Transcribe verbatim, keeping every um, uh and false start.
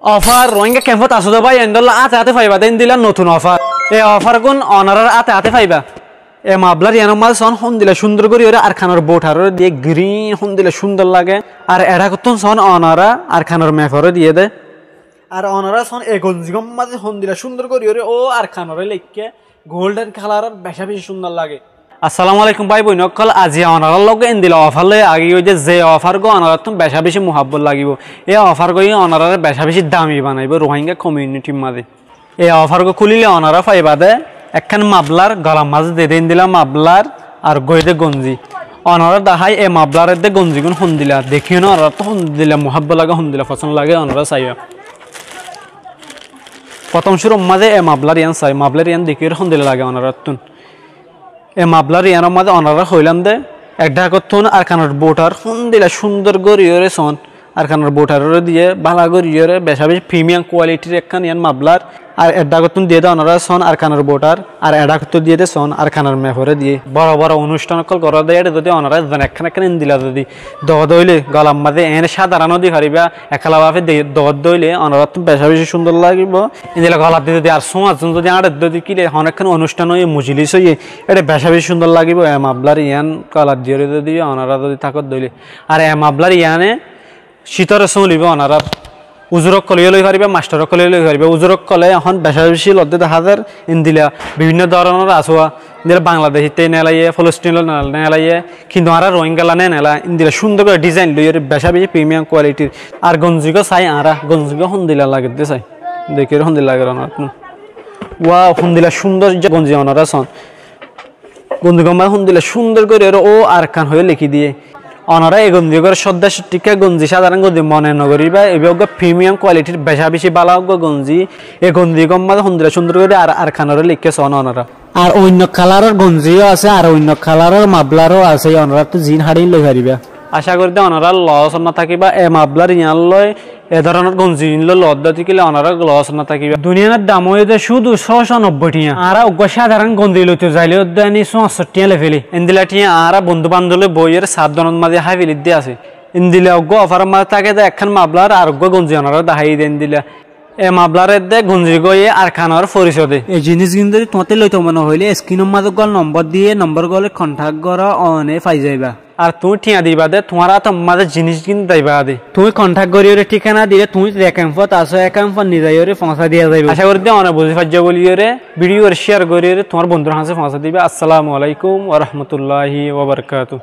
Ofar, Rohingya kempót asó de bái, endilla áte áte faiba de, endilla notun ofar. E ofar gún onorár áte áte faiba. E maflar iánor mazé soón hondilla cúndor gorí óre Arkanor bordaróre diyé, grin hondilla cúndor lage. Ar eçé kottún soón onorá Arkanor mefore diyé de. Ar onorá soón e gonzigór mazé hondilla cúndor gorí óre ó Arkanoré leikké golden kalaror, becá beci cúndor lage. Assalamu alaikum bái boin ókkol, aziya onorár lói endilla ofar loi aigiyí de, ze ofar gún onoráttun becá beci muhábbot lagibó. E ofar gún onoráre becá beci dami banaibó Rohingya communityr mazé. E ofar gún kúlile onorá faiba de ekkán maflar, golar mazé de de endilla maflar, ar goi de gonzi. Onorá dahái e maflar edde gonzigún hondilla, dekíyore onoráttu hondilla muhábbot lage, hondilla fosón lage, onorá saiba. Fottóm cúrur mazé e maflar ián sai, maflar ián dekíyore hondilla lage onoráttu. E maflar iánor mazé onoráre hoilám de, ek dhákottún Arkanor bordar hondilla cúndor gorí óre soón, Arkanor bordaróre diyé bála gorí óre, becá beci premium qualityr ekkán ián maflar. Ar ek dhákottún diyé de onorá soón Arkanor bordar, ar ek dhákottún diyé de soón Arkanor mefore diyé. Boro boro onustán ókkol goró de, eçé zodi onorá zon ekkán ekkán endilla zodi dóo de óile, golar mazé ene sádaron ó di faribá, ekala bafe de-, dóo de óile onoráttu becá beci cúndor lagibó. Endilla golat di zodi ar súañr zon zodi añçe de dekíle, honó ekkán onustán óiye, mojlis óiye, eçé becá beci cúndor lagibó. E maflar ián golat diyóre zodi onorá zodi táko de óile, ar e maflar iáne cítoré sómilibó onorár. Uzur ókkole yó loi faribá, mastor ókkole yó loi faribá. Uzur ókkole ehón becá beci lodde dahá zar, endilla bibinno dóronor asé, endilla Bangladecittú nelaiye, Folostinot nel-, nelaiye, kintu añára Rohingyalla ne nela, endilla cúndor gorí dizain loi óre becá beci premium qualityr. Ar gonzigún sai añára, gonzigún hondilla lage de sai. Dekíyore hondilla lage onoráttu. Wow, hondilla cúndor gonzi onorá soón. Gonzigór mazé hondilla cúndor gorí óre ó Arkan hoiyóre lekí diyé. Onorá e gonzigóre códda cittíkka gonzi, sádaron gonzi mone no goríba, ibá uggúa premium qualityr becá beci bála uggúa gonzi. E gonzigór mazé hondilla cúndor gorí ar Arkanoré leikké soón onorá. Ar oinno kalaror gonzi yó asé, ar oinno kalaror maflar ó asé, onoráttu ziín haçé loi faribá. Acá gorí de onorá loosot no tákiba, e maflar ián loi, e dóronor gonzi iín loi lodde dekíle onorá loosot no tákiba. Duniyair dam óiye de cúdu só cót nobbói thiañ. Añára uggúa sádaron gonzi loito zaile ódde eni súañr cót thiañ loi féli. Endilla thiañ añára bondú bandób loi boiyóre saddonot mazé hái féli de asé. Endilla uggúa ofaror mazé táke de ekkán maflar ar uggúa gonzi onorá dahái de endilla. E maflar edde gonzi gúa Arkanor foriso de. E jinísgin zodi tuáñtte loito mone hoilé, eskrinor mazé uggúa nombor diyé, nombor gán loi kontak goró, one fai zaiba. Ar tuñí thiañ diba de, tuáñr átor mazé jinísgin zaiba de. Tuñí kontak gorí óre thíkana dile, tuñí ze kempót asó, e kempót nizaiyóre foóñsai diya zaibo. Acá gorí de one buzí faijjó bóli óre, video re share gorí óre tuáñr bondúr hañsé foóñsai diba. Assalamu alaikum wa rahmatullahi wa barakatuhu.